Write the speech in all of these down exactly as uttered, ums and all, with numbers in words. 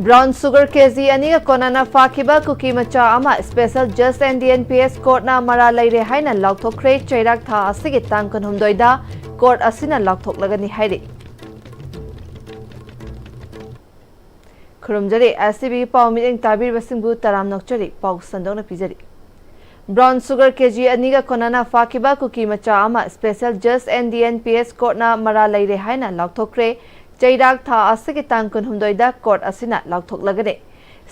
Brown sugar K G ꯑꯅꯤꯒ ꯀꯣꯟꯅꯅ ꯐꯥꯈꯤꯕ ꯀꯨꯀꯤ ꯃꯆꯥ ꯑꯃ Special Just and D N P S Courtꯅ ꯃꯔꯥꯜ ꯂꯩꯔꯦ ꯍꯥꯏꯅ ꯂꯥꯎꯊꯣꯛꯈ꯭ꯔꯦ꯫ ꯆꯩꯔꯥꯛ ꯊꯥ ꯑꯁꯤꯒꯤ ꯇꯥꯡ ꯀꯨꯟꯍꯨꯝꯗꯣꯏꯗ court ꯑꯁꯤꯅ ꯂꯥꯎꯊꯣꯛꯂꯒꯅꯤ ꯍꯥꯏꯔꯤ꯫ ꯈꯨꯔꯨꯝꯖꯔꯤ꯫ S T V ꯄꯥꯎ ꯃꯤꯠꯌꯦꯡ ꯇꯥꯕꯤꯔꯤꯕꯁꯤꯡꯕꯨ ꯇꯔꯥꯝꯅ ꯑꯣꯛꯆꯔꯤ꯫ ꯄꯥꯎ ꯁꯟꯗꯣꯛꯅ ꯄꯤꯖꯔꯤ꯫ Brown sugar K G ꯑꯅꯤꯒ ꯀꯣꯟꯅꯅ ꯐꯥꯈꯤꯕ ꯀꯨꯀꯤ ꯃꯆꯥ ꯑꯃ Special Just and D N P S Courtꯅ ꯃꯔꯥꯜ ꯂꯩꯔꯦ ꯍꯥꯏꯅ ꯂꯥꯎꯊꯣꯛꯈ꯭ꯔꯦ꯫ ꯆꯩꯔꯥꯛ ꯊꯥ ꯑꯁꯤꯒꯤ ꯇꯥꯡ ꯀꯨꯟꯍꯨꯝꯗꯣꯏꯗ court ꯑꯁꯤꯅ ꯂꯥꯎꯊꯣꯛꯂꯒꯅꯤ꯫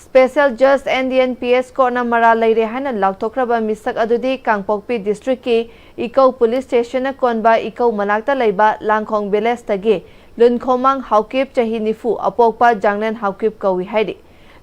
Special Just and D N P S Courtꯅ ꯃꯔꯥꯜ ꯂꯩꯔꯦ ꯍꯥꯏꯅ ꯂꯥꯎꯊꯣꯛꯈ꯭ꯔꯕ ꯃꯤꯁꯛ ꯑꯗꯨꯗꯤ ꯀꯥꯡꯄꯣꯛꯄꯤ districtꯀꯤ ꯏꯀꯧ police stationꯅ ꯀꯣꯟꯕ ꯏꯀꯧ ꯃꯅꯥꯛꯇ ꯂꯩꯕ ꯂꯥꯡꯈꯣꯡ villageꯇꯒꯤ ꯂꯨꯟꯈꯣꯃꯥꯡ ꯍꯥꯎꯀꯤꯞ, ꯆꯍꯤ ꯅꯤꯐꯨ, ꯑꯄꯣꯛꯄ ꯖꯥꯡꯂꯦꯟ ꯍꯥꯎꯀꯤꯞ ꯀꯧꯏ ꯍꯥꯏꯔꯤ꯫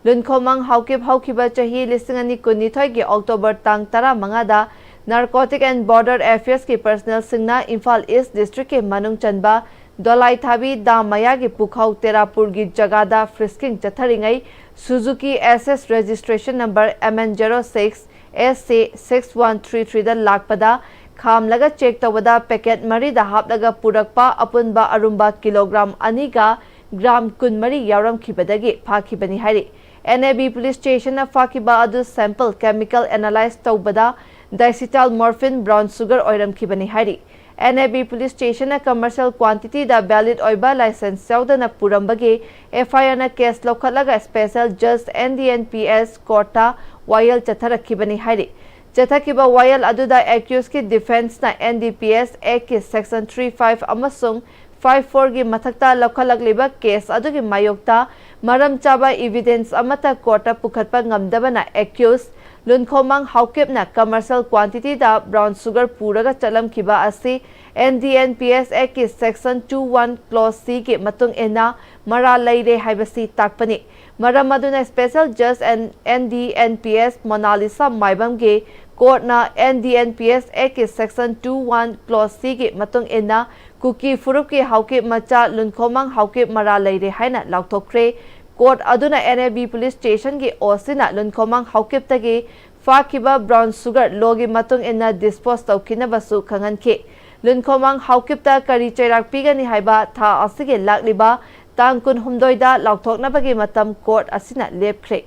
ꯂꯨꯟꯈꯣꯃꯥꯡ ꯍꯥꯎꯀꯤꯞ ꯍꯧꯈꯤꯕ ꯆꯍꯤ ꯂꯤꯁꯤꯡ ꯑꯅꯤ ꯀꯨꯟꯅꯤꯊꯣꯏꯒꯤ October ꯇꯥꯡ ꯇꯔꯥꯃꯉꯥꯗ Narcotic and Border Affairsꯀꯤ personnelꯁꯤꯡꯅ Imphal East districtꯀꯤ ꯃꯅꯨꯡ ꯆꯟꯕ ꯗꯣꯂꯥꯏꯊꯥꯕꯤ dam ꯃꯌꯥꯒꯤ ꯄꯨꯈꯧ ꯇꯦꯔꯥꯄꯨꯔꯒꯤ ꯖꯒꯥꯗ frisking ꯆꯠꯊꯔꯤꯉꯩ Suzuki S S registration number M N zero six S C six one three threeꯗ ꯂꯥꯛꯄꯗ ꯈꯥꯝꯂꯒ check ꯇꯧꯕꯗ packet ꯃꯔꯤꯗ ꯍꯥꯞꯂꯒ ꯄꯨꯔꯛꯄ ꯑꯄꯨꯟꯕ ꯑꯔꯨꯝꯕ kilogram ꯑꯅꯤꯒ gram ꯀꯨꯟꯃꯔꯤ ꯌꯥꯎꯔꯝꯈꯤꯕꯗꯒꯤ ꯐꯥꯈꯤꯕꯅꯤ ꯍꯥꯏꯔꯤ꯫ N A B police stationꯅ ꯐꯥꯈꯤꯕ ꯑꯗꯨ sample chemical analyze ꯇꯧꯕꯗ diacetyl morphine brown sugar ꯑꯣꯏꯔꯝꯈꯤꯕꯅꯤ ꯍꯥꯏꯔꯤ꯫ N A B police stationꯅ commercial quantityꯗ valid ꯑꯣꯏꯕ license ꯌꯥꯎꯗꯅ ꯄꯨꯔꯝꯕꯒꯤ F I Rꯅ case ꯂꯧꯈꯠꯂꯒ Special Just and D N P S Courtꯇ ꯋꯥꯌꯦꯜ ꯆꯠꯊꯔꯛꯈꯤꯕꯅꯤ ꯍꯥꯏꯔꯤ꯫ ꯆꯠꯊꯈꯤꯕ ꯋꯥꯌꯦꯜ ꯑꯗꯨꯗ accusedꯀꯤ defenceꯅ N D P S Actꯀꯤ section three five ꯑꯃꯁꯨꯡ five fourꯒꯤ ꯃꯊꯛꯇ ꯂꯧꯈꯠꯂꯛꯂꯤꯕ case ꯑꯗꯨꯒꯤ ꯃꯥꯌꯣꯛꯇ ꯃꯔꯝ ꯆꯥꯕ evidence ꯑꯃꯠꯇ courtꯇ ꯄꯨꯈꯠꯄ ꯉꯝꯗꯕꯅ accused ꯂꯨꯟꯈꯣꯃꯥꯡ ꯍꯥꯎꯀꯤꯞꯅ commercial quantityꯗ brown sugar ꯄꯨꯔꯒ ꯆꯠꯂꯝꯈꯤꯕ ꯑꯁꯤ N D N P S Actꯀꯤ section two one clause Cꯒꯤ ꯃꯇꯨꯡ ꯏꯟꯅ ꯃꯔꯥꯜ ꯂꯩꯔꯦ ꯍꯥꯏꯕꯁꯤ ꯇꯥꯛꯄꯅꯤ꯫ ꯃꯔꯝ ꯑꯗꯨꯅ Special Just and N D N P S Monalisa ꯃꯥꯏꯕꯝꯒꯤ courtꯅ N D N P S Actꯀꯤ section two one clause Cꯒꯤ ꯃꯇꯨꯡ ꯏꯟꯅ ꯀꯨꯀꯤ ꯐꯨꯔꯨꯞꯀꯤ ꯍꯥꯎꯀꯤꯞ ꯃꯆꯥ ꯂꯨꯟꯈꯣꯃꯥꯡ ꯍꯥꯎꯀꯤꯞ ꯃꯔꯥꯜ ꯂꯩꯔꯦ ꯍꯥꯏꯅ ꯂꯥꯎꯊꯣꯛꯈ꯭ꯔꯦ꯫ Court ꯑꯗꯨꯅ N A B police stationꯒꯤ OCꯅ ꯂꯨꯟꯈꯣꯃꯥꯡ ꯍꯥꯎꯀꯤꯞꯇꯒꯤ ꯐꯥꯈꯤꯕ brown sugar lawꯒꯤ ꯃꯇꯨꯡ ꯏꯟꯅ dispose ꯇꯧꯈꯤꯅꯕꯁꯨ ꯈꯪꯍꯟꯈꯤ꯫ ꯂꯨꯟꯈꯣꯃꯥꯡ ꯍꯥꯎꯀꯤꯞꯇ ꯀꯔꯤ ꯆꯩꯔꯥꯛ ꯄꯤꯒꯅꯤ ꯍꯥꯏꯕ ꯊꯥ ꯑꯁꯤꯒꯤ ꯂꯥꯛꯂꯤꯕ ꯇꯥꯡ ꯀꯨꯟꯍꯨꯝꯗꯣꯏꯗ ꯂꯥꯎꯊꯣꯛꯅꯕꯒꯤ ꯃꯇꯝ ꯀꯣꯔꯠ ꯑꯁꯤꯅ ꯂꯦꯞꯈ꯭ꯔꯦ꯫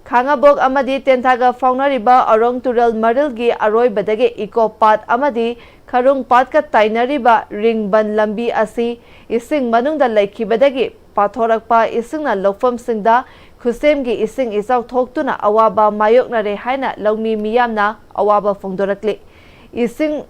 ꯈꯥꯉꯕꯣꯛ ꯑꯃꯗꯤ ꯇꯦꯟꯊꯥꯒ ꯐꯥꯎꯅꯔꯤꯕ ꯑꯔꯣꯡ ꯇꯨꯔꯦꯜ ꯃꯔꯤꯜꯒꯤ ꯑꯔꯣꯏꯕꯗꯒꯤ ꯏꯀꯣ ꯄꯥꯠ ꯑꯃꯗꯤ ꯈꯔꯨꯡ ꯄꯥꯠꯀ ꯇꯥꯏꯅꯔꯤꯕ ꯔꯤꯡꯕꯟ ꯂꯝꯕꯤ ꯑꯁꯤ ꯏꯁꯤꯡ ꯃꯅꯨꯡꯗ ꯂꯩꯈꯤꯕꯗꯒꯤ ꯄꯥꯊꯣꯔꯛꯄ ꯏꯁꯤꯡꯅ ꯂꯧꯐꯝꯁꯤꯡꯗ ꯈꯨꯁꯦꯝꯒꯤ ꯏꯁꯤꯡ ꯏꯆꯥꯎ ꯊꯣꯛꯇꯨꯅ ꯑꯋꯥꯕ ꯃꯥꯌꯣꯛꯅꯔꯦ ꯍꯥꯏꯅ ꯂꯧꯃꯤ ꯃꯤꯌꯥꯝꯅ ꯑꯋꯥꯕ ꯐꯣꯡꯗꯣꯔꯛꯂꯤ꯫ ꯏꯁꯤꯡ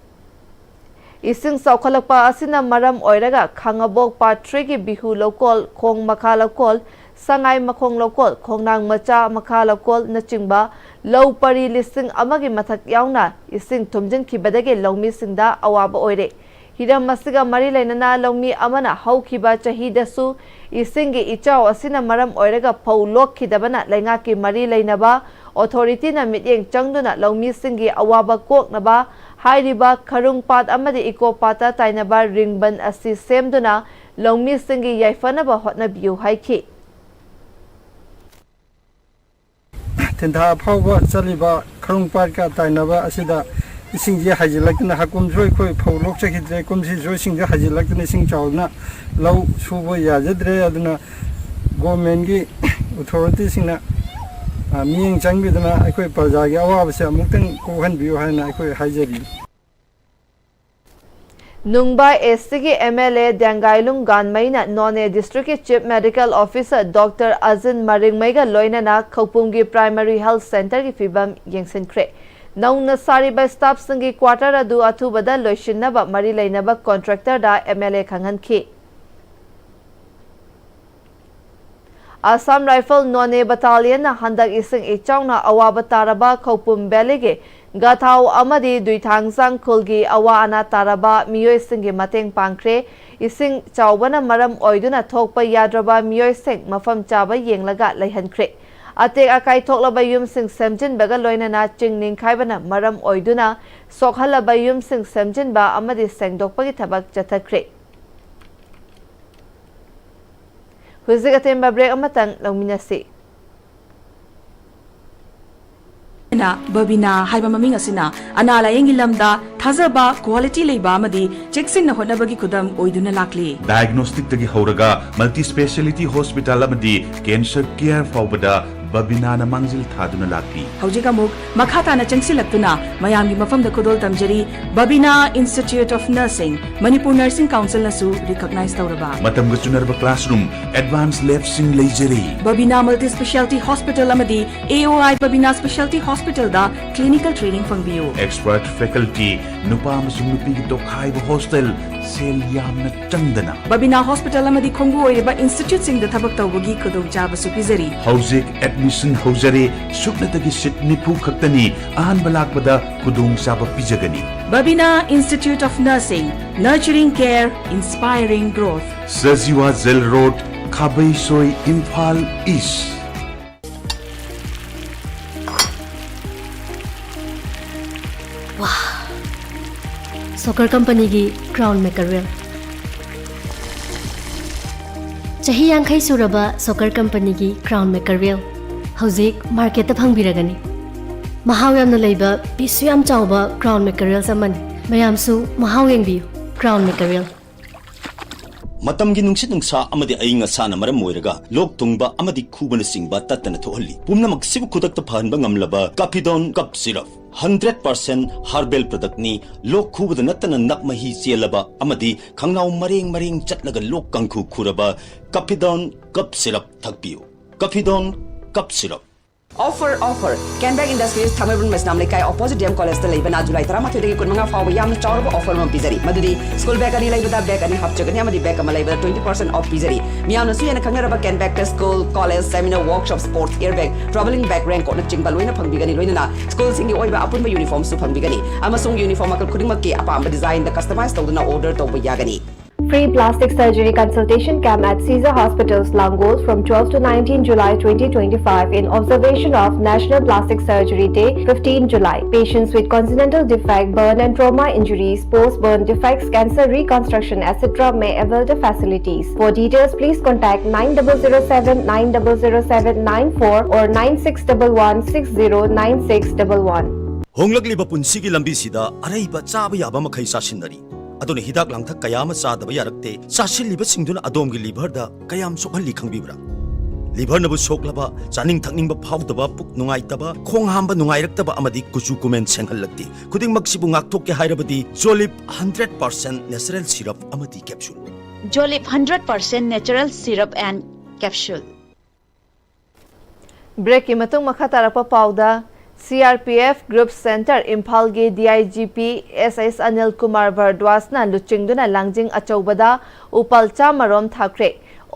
ꯏꯁꯤꯡ ꯆꯥꯎꯈꯠꯂꯛꯄ ꯑꯁꯤꯅ ꯃꯔꯝ ꯑꯣꯏꯔꯒ ꯈꯥꯉꯕꯣꯛ ꯄꯥꯠ ꯊ꯭ꯔꯤꯒꯤ ꯕꯤꯍꯨ ꯂꯧꯀꯣꯜ, ꯈꯣꯡ ꯃꯈꯥ ꯂꯧꯀꯣꯜ, ꯁꯉꯥꯏ ꯃꯈꯣꯡ ꯂꯧꯀꯣꯜ, ꯈꯣꯡꯅꯥꯡ ꯃꯆꯥ ꯃꯈꯥ ꯂꯧꯀꯣꯜꯅꯆꯤꯡꯕ ꯂꯧ ꯄꯔꯤ ꯂꯤꯁꯤꯡ ꯑꯃꯒꯤ ꯃꯊꯛ ꯌꯥꯎꯅ ꯏꯁꯤꯡ ꯊꯨꯝꯖꯤꯟꯈꯤꯕꯗꯒꯤ ꯂꯧꯃꯤꯁꯤꯡꯗ ꯑꯋꯥꯕ ꯑꯣꯏꯔꯦ꯫ ꯍꯤꯔꯝ ꯑꯁꯤꯒ ꯃꯔꯤ ꯂꯩꯅꯅ ꯂꯧꯃꯤ ꯑꯃꯅ ꯍꯧꯈꯤꯕ ꯆꯍꯤꯗꯁꯨ ꯏꯁꯤꯡꯒꯤ ꯏꯆꯥꯎ ꯑꯁꯤꯅ ꯃꯔꯝ ꯑꯣꯏꯔꯒ ꯐꯧ ꯂꯣꯛꯈꯤꯗꯕꯅ ꯂꯩꯉꯥꯛꯀꯤ ꯃꯔꯤ ꯂꯩꯅꯕ ꯑꯣꯊꯣꯔꯤꯇꯤꯅ ꯃꯤꯠꯌꯦꯡ ꯆꯪꯗꯨꯅ ꯂꯧꯃꯤꯁꯤꯡꯒꯤ ꯑꯋꯥꯕ ꯀꯣꯛꯅꯕ ꯍꯥꯏꯔꯤꯕ ꯈꯔꯨꯡ ꯄꯥꯠ ꯑꯃꯗꯤ ꯏꯀꯣ ꯄꯥꯠꯇ ꯇꯥꯏꯅꯕ ꯔꯤꯡꯕꯟ ꯑꯁꯤ ꯁꯦꯝꯗꯨꯅ ꯂꯧꯃꯤꯁꯤꯡꯒꯤ ꯌꯥꯏꯐꯅꯕ ꯍꯣꯠꯅꯕꯤꯌꯨ ꯍꯥꯏꯈꯤ꯫ ꯇꯦꯟꯊꯥ ꯐꯥꯎꯕ ꯆꯠꯂꯤꯕ ꯈꯔꯨꯡ ꯄꯥꯠꯀ ꯇꯥꯏꯅꯕ ꯑꯁꯤꯗ ꯏꯁꯤꯡꯁꯤ ꯍꯩꯖꯤꯜꯂꯛꯇꯅ, ꯍꯥꯀꯨꯝꯁꯨ ꯑꯩꯈꯣꯏ ꯐꯧ ꯂꯣꯛꯆꯈꯤꯗ꯭ꯔꯦ, ꯀꯨꯝꯁꯤꯁꯨ ꯏꯁꯤꯡꯁꯤ ꯍꯩꯖꯤꯜꯂꯛꯇꯅ ꯏꯁꯤꯡ ꯆꯥꯎꯗꯅ ꯂꯧ ꯁꯨꯕ ꯌꯥꯖꯗ꯭ꯔꯦ꯫ ꯑꯗꯨꯅ ꯒꯣꯔꯃꯦꯟꯒꯤ ꯑꯣꯊꯣꯔꯤꯇꯤꯁꯤꯡꯅ, ꯑ, ꯃꯤꯠꯌꯦꯡ ꯆꯪꯕꯤꯗꯨꯅ ꯑꯩꯈꯣꯏ ꯄ꯭ꯔꯖꯥꯒꯤ ꯑꯋꯥꯕꯁꯦ ꯑꯃꯨꯛꯇꯪ ꯀꯣꯛꯍꯟꯕꯤꯌꯨ ꯍꯥꯏꯅ ꯑꯩꯈꯣꯏ ꯍꯥꯏꯖꯔꯤ꯫ ꯅꯨꯡꯕꯥ ꯑꯦꯁ ꯁꯤꯒꯤ ꯑꯦꯝ ꯑꯦꯜ ꯑꯦ ꯗ꯭ꯌꯥꯡꯒꯥꯏꯂꯨꯡ ꯒꯥꯟꯃꯩꯅ ꯅꯣꯅꯦ ꯗꯤꯁꯇ꯭ꯔꯤꯛꯀꯤ ꯆꯤꯐ ꯃꯦꯗꯤꯀꯦꯜ ꯑꯣꯐꯤꯁꯔ ꯗꯣꯛꯇꯔ ꯑꯖꯤꯟ ꯃꯔꯤꯡꯃꯩꯒ ꯂꯣꯏꯅꯅ ꯈꯧꯄꯨꯝꯒꯤ ꯄ꯭ꯔꯥꯏꯃꯥꯔꯤ ꯍꯦꯜꯊ ꯁꯦꯟꯇꯔꯒꯤ ꯐꯤꯕꯝ ꯌꯦꯡꯁꯤꯟꯈ꯭ꯔꯦ꯫ ꯅꯧꯅ ꯁꯥꯔꯤꯕ ꯁ꯭ꯇꯥꯐꯁꯤꯡꯒꯤ ꯀ꯭ꯋꯥꯇꯔ ꯑꯗꯨ ꯑꯊꯨꯕꯗ ꯂꯣꯏꯁꯤꯟꯅꯕ ꯃꯔꯤ ꯂꯩꯅꯕ ꯀꯣꯟꯇ꯭ꯔꯦꯛꯇꯔꯗ ꯑꯦꯝ ꯑꯦꯜ ꯑꯦ ꯈꯪꯍꯟꯈꯤ꯫ ꯑꯁꯥꯝ ꯔꯥꯏꯐꯜ ꯅꯣꯅꯦ ꯕꯇꯥꯂꯤꯌꯟꯅ ꯍꯟꯗꯛ ꯏꯁꯤꯡ ꯏꯆꯥꯎꯅ ꯑꯋꯥꯕ ꯇꯥꯔꯕ ꯈꯧꯄꯨꯝ ꯚꯦꯂꯤꯒꯤ ꯒꯥꯊꯥꯎ ꯑꯃꯗꯤ ꯗꯨꯏꯊꯥꯡꯖꯥꯡ ꯈꯨꯜꯒꯤ ꯑꯋꯥ ꯑꯅꯥ ꯇꯥꯔꯕ ꯃꯤꯑꯣꯏꯁꯤꯡꯒꯤ ꯃꯇꯦꯡ ꯄꯥꯡꯈ꯭ꯔꯦ꯫ ꯏꯁꯤꯡ ꯆꯥꯎꯕꯅ ꯃꯔꯝ ꯑꯣꯏꯗꯨꯅ ꯊꯣꯛꯄ ꯌꯥꯗ꯭ꯔꯕ ꯃꯤꯑꯣꯏꯁꯤꯡ ꯃꯐꯝ ꯆꯥꯕ ꯌꯦꯡꯂꯒ ꯂꯩꯍꯟꯈ꯭ꯔꯦ꯫ ꯑꯇꯦꯛ ꯑꯀꯥꯏ ꯊꯣꯛꯂꯕ ꯌꯨꯝꯁꯤꯡ ꯁꯦꯝꯖꯤꯟꯕꯒ ꯂꯣꯏꯅꯅ ꯆꯤꯡ ꯅꯤꯡꯈꯥꯏꯕꯅ ꯃꯔꯝ ꯑꯣꯏꯗꯨꯅ ꯁꯣꯛꯍꯜꯂꯕ ꯌꯨꯝꯁꯤꯡ ꯁꯦꯝꯖꯤꯟꯕ ꯑꯃꯗꯤ ꯁꯦꯡꯗꯣꯛꯄꯒꯤ ꯊꯕꯛ ꯆꯠꯊꯈ꯭ꯔꯦ꯫ ꯍꯧꯖꯤꯛ ꯑꯇꯦꯟꯕ ꯕ꯭ꯔꯦꯛ ꯑꯃꯇꯪ ꯂꯧꯃꯤꯟꯅꯁꯤ꯫ ꯅ ꯕꯕꯤꯅꯥ ꯍꯥꯏꯕ ꯃꯃꯤꯡ ꯑꯁꯤꯅ ꯑꯅꯥ ꯂꯥꯌꯦꯡꯒꯤ ꯂꯝꯗ ꯊꯥꯖꯕ, ꯀ꯭ꯋꯥꯂꯤꯇꯤ ꯂꯩꯕ ꯑꯃꯗꯤ ꯆꯦꯛꯁꯤꯟꯅ ꯍꯣꯠꯅꯕꯒꯤ ꯈꯨꯗꯝ ꯑꯣꯏꯗꯨꯅ ꯂꯥꯛꯂꯤ꯫ ꯗꯥꯏꯒꯅꯣꯁꯇꯤꯛꯇꯒꯤ ꯍꯧꯔꯒ ꯃꯜꯇꯤ ꯁ꯭ꯄꯦꯁꯤꯌꯦꯂꯤꯇꯤ ꯍꯣꯁꯄꯤꯇꯥꯜ ꯑꯃꯗꯤ ꯀꯦꯟꯁꯔ ꯀꯦꯌꯔ ꯐꯥꯎꯕꯗ ꯕꯕꯤꯅꯥꯅ ꯃꯥꯡꯖꯤꯜ ꯊꯥꯗꯨꯅ ꯂꯥꯛꯂꯤ꯫ ꯍꯧꯖꯤꯛ ꯑꯃꯨꯛ ꯃꯈꯥ ꯇꯥꯅ ꯆꯪꯁꯤꯜꯂꯛꯇꯨꯅ ꯃꯌꯥꯝꯒꯤ ꯃꯐꯝꯗ ꯈꯨꯗꯣꯜ ꯇꯝꯖꯔꯤ ꯕꯕꯤꯅꯥ ꯏꯟꯁꯇꯤꯇ꯭ꯌꯨꯠ ꯑꯣꯐ ꯅꯔꯁꯤꯡ, ꯃꯅꯤꯄꯨꯔ ꯅꯔꯁꯤꯡ ꯀꯥꯎꯟꯁꯤꯜꯅꯁꯨ ꯔꯤꯀꯣꯒꯅꯥꯏꯖ ꯇꯧꯔꯕ꯫ ꯃꯇꯝꯒ ꯆꯨꯅꯔꯕ ꯀ꯭ꯂꯥꯁꯔꯨꯝ, ꯑꯦꯗꯚꯥꯟꯁ ꯂꯦꯕꯁꯤꯡ ꯂꯩꯖꯔꯤ꯫ ꯕꯕꯤꯅꯥ ꯃꯜꯇꯤ ꯁ꯭ꯄꯦꯁꯤꯌꯦꯂꯤꯇꯤ ꯍꯣꯁꯄꯤꯇꯥꯜ ꯑꯃꯗꯤ ꯑꯦ ꯑꯣ ꯑꯥꯏ ꯕꯕꯤꯅꯥ ꯁ꯭ꯄꯦꯁꯤꯌꯦꯂꯤꯇꯤ ꯍꯣꯁꯄꯤꯇꯥꯜꯗ ꯀ꯭ꯂꯤꯅꯤꯀꯦꯜ ꯇ꯭ꯔꯦꯅꯤꯡ ꯐꯪꯕꯤꯌꯨ꯫ ꯑꯦꯛꯁꯄꯔꯠ ꯐꯦꯀꯜꯇꯤ, ꯅꯨꯄꯥ ꯑꯃꯁꯨꯡ ꯅꯨꯄꯤꯒꯤ ꯇꯣꯈꯥꯏꯕ ꯍꯣꯁꯇꯦꯜ, ꯁꯦꯜ ꯌꯥꯝꯅ ꯆꯪꯗꯅ꯫ ꯕꯕꯤꯅꯥ ꯍꯣꯁꯄꯤꯇꯥꯜ ꯑꯃꯗꯤ ꯈꯣꯡꯕꯨ ꯑꯣꯏꯔꯤꯕ ꯏꯟꯁꯇꯤꯇ꯭ꯌꯨꯠꯁꯤꯡꯗ ꯊꯕꯛ ꯇꯧꯕꯒꯤ ꯈꯨꯗꯣꯡꯆꯥꯕꯁꯨ ꯄꯤꯖꯔꯤ꯫ ꯍꯧꯖꯤꯛ ꯑꯦꯗꯃꯤꯁꯟ ꯍꯧꯖꯔꯦ, ꯁꯨꯞꯅꯇꯒꯤ ꯁꯤꯠ ꯅꯤꯐꯨ ꯈꯛꯇꯅꯤ, ꯑꯍꯥꯟꯕ ꯂꯥꯛꯄꯗ ꯈꯨꯗꯣꯡꯆꯥꯕ ꯄꯤꯖꯒꯅꯤ꯫ ꯕꯕꯤꯅꯥ institute of nursing, nurturing care, inspiring growth. Sajiwa jail road, Khabeisoi, Imphal East. ꯋꯥ! ꯁꯣꯀꯔ ꯀꯝꯄꯅꯤꯒꯤ ꯀ꯭ꯔꯥꯎꯟ ꯃꯦꯀꯔꯦꯜ꯫ ꯆꯍꯤ ꯌꯥꯡꯈꯩ ꯁꯨꯔꯕ ꯁꯣꯀꯔ ꯀꯝꯄꯅꯤꯒꯤ ꯀ꯭ꯔꯥꯎꯟ ꯃꯦꯀꯔꯦꯜ ꯍꯧꯖꯤꯛ ꯃꯥꯔꯀꯦꯠꯇ ꯐꯪꯕꯤꯔꯒꯅꯤ꯫ ꯃꯍꯥꯎ ꯌꯥꯝꯅ ꯂꯩꯕ, ꯄꯤꯁꯁꯨ ꯌꯥꯝ ꯆꯥꯎꯕ ꯀ꯭ꯔꯥꯎꯟ ꯃꯦꯀꯔꯦꯜꯁ ꯑꯃꯅꯤ꯫ ꯃꯌꯥꯝꯁꯨ ꯃꯍꯥꯎ ꯌꯦꯡꯕꯤꯌꯨ꯫ ꯀ꯭ꯔꯥꯎꯟ ꯃꯦꯀꯔꯦꯜ꯫ ꯃꯇꯝꯒꯤ ꯅꯨꯡꯁꯤꯠ ꯅꯨꯡꯁꯥ ꯑꯃꯗꯤ ꯑꯏꯪ ꯑꯁꯥꯅ ꯃꯔꯝ ꯑꯣꯏꯔꯒ ꯂꯣꯛ ꯊꯨꯡꯕ ꯑꯃꯗꯤ ꯈꯨꯕꯅꯆꯤꯡꯕ ꯇꯠꯇꯅ ꯊꯣꯛꯍꯜꯂꯤ꯫ ꯄꯨꯝꯅꯃꯛꯁꯤꯕꯨ ꯈꯨꯗꯛꯇ ꯐꯍꯟꯕ ꯉꯝꯂꯕ ꯀꯥꯐꯤꯗꯣꯟ cough syrup. Hundred percent herbal ꯄ꯭ꯔꯗꯛꯅꯤ꯫ ꯂꯣꯛ ꯈꯨꯕꯗ ꯅꯠꯇꯅ ꯅꯞ ꯃꯍꯤ ꯆꯦꯜꯂꯕ ꯑꯃꯗꯤ ꯈꯪꯅꯥꯎ ꯃꯔꯦꯡ ꯃꯔꯦꯡ ꯆꯠꯂꯒ ꯂꯣꯛ ꯀꯥꯡꯈꯨ ꯈꯨꯔꯕ ꯀꯥꯐꯤꯗꯣꯟ ꯀꯞ ꯁꯤꯔꯞ ꯊꯛꯄꯤꯌꯨ꯫ ꯀꯥꯐꯤꯗꯣꯟ cough syrup. Offer, offer! Kenbag Industries, Thangmeiband Meisnam Leikai, opposite D M College ꯇ ꯂꯩꯕꯅ July ꯇꯔꯥꯃꯥꯊꯣꯏꯗꯒꯤ ꯀꯨꯟꯃꯉꯥ ꯐꯥꯎꯕ ꯌꯥꯝꯅ ꯆꯥꯎꯔꯕ offer ꯑꯃ ꯄꯤꯖꯔꯤ꯫ ꯃꯗꯨꯗꯤ school bag ꯑꯅꯤ ꯂꯩꯕꯗ bag ꯑꯅꯤ ꯍꯥꯞꯆꯒꯅꯤ ꯑꯃꯗꯤ bag ꯑꯃ ꯂꯩꯕꯗ twenty percent off ꯄꯤꯖꯔꯤ꯫ ꯃꯤꯌꯥꯝꯅꯁꯨ ꯍꯦꯟꯅ ꯈꯪꯅꯔꯕ Kenbag ꯇ school, college, seminar, workshop, sports gear bag, travelling bag, raincoat ꯅꯆꯤꯡꯕ ꯂꯣꯏꯅ ꯐꯪꯕꯤꯒꯅꯤ꯫ ꯂꯣꯏꯅꯅ school ꯁꯤꯡꯒꯤ ꯑꯣꯏꯕ ꯑꯄꯨꯟꯕ uniform ꯁꯨ ꯐꯪꯕꯤꯒꯅꯤ ꯑꯃꯁꯨꯡ uniform ꯃꯈꯜ ꯈꯨꯗꯤꯡꯃꯛꯀꯤ ꯑꯄꯥꯝꯕ design ꯗ customize ꯇꯧꯗꯨꯅ order ꯇꯧꯕ ꯌꯥꯒꯅꯤ꯫ Free plastic surgery consultation camp at Caesar Hospitals, Langol from twelve to nineteen July twenty twenty-five in observation of National Plastic Surgery Day, fifteen July. Patients with congenital defect, burn and trauma injuries, post-burn defects, cancer reconstruction, et cetera may avail the facilities. For details, please contact nine double zero seven, nine double zero seven nine four or nine six double one six zero nine six double one. ꯍꯣꯡꯂꯛꯂꯤꯕ ꯄꯨꯟꯁꯤꯒꯤ ꯂꯝꯕꯤꯁꯤꯗ ꯑꯔꯩꯕ ꯆꯥꯕ ꯌꯥꯕ ꯃꯈꯩ ꯆꯥꯁꯤꯟꯅꯔꯤ꯫ ꯑꯗꯨꯅ ꯍꯤꯗꯥꯛ ꯂꯥꯡꯊꯛ ꯀꯌꯥ ꯑꯃ ꯆꯥꯗꯕ ꯌꯥꯔꯛꯇꯦ꯫ ꯆꯥꯁꯤꯜꯂꯤꯕꯁꯤꯡꯗꯨꯅ ꯑꯗꯣꯝꯒꯤ ꯂꯤꯚꯔꯗ ꯀꯌꯥꯝ ꯁꯣꯛꯍꯜꯂꯤ ꯈꯪꯕꯤꯕ꯭ꯔꯥ? ꯂꯤꯚꯔꯅꯕꯨ ꯁꯣꯛꯂꯕ, ꯆꯥꯅꯤꯡ ꯊꯛꯅꯤꯡꯕ ꯐꯥꯎꯗꯕ, ꯄꯨꯛ ꯅꯨꯡꯉꯥꯏꯇꯕ, ꯈꯣꯡ ꯍꯥꯝꯕ ꯅꯨꯡꯉꯥꯏꯔꯛꯇꯕ ꯑꯃꯗꯤ ꯀꯨꯆꯨ ꯀꯨꯃꯦꯟ ꯁꯦꯡꯍꯜꯂꯛꯇꯦ꯫ ꯈꯨꯗꯤꯡꯃꯛꯁꯤꯕꯨ ꯉꯥꯛꯊꯣꯛꯀꯦ ꯍꯥꯏꯔꯕꯗꯤ Jolib hundred percent natural syrup ꯑꯃꯗꯤ capsule꯫ Jolib hundred percent natural syrup and capsule. ꯕ꯭ꯔꯦꯛꯀꯤ ꯃꯇꯨꯡ ꯃꯈꯥ ꯇꯥꯔꯛꯄ ꯄꯥꯎꯗ, ꯁꯤ R P F group centre ꯏꯝꯐꯥꯜꯒꯤ D I G P S ꯑꯦꯁ ꯑꯅꯤꯜ ꯀꯨꯃꯥꯔ ꯚꯔꯗ꯭ꯋꯥꯖꯅ ꯂꯨꯆꯤꯡꯗꯨꯅ ꯂꯥꯡꯖꯤꯡ ꯑꯆꯧꯕꯗ ꯎꯄꯥꯜ ꯆꯥꯃꯔꯣꯝ ꯊꯥꯈ꯭ꯔꯦ꯫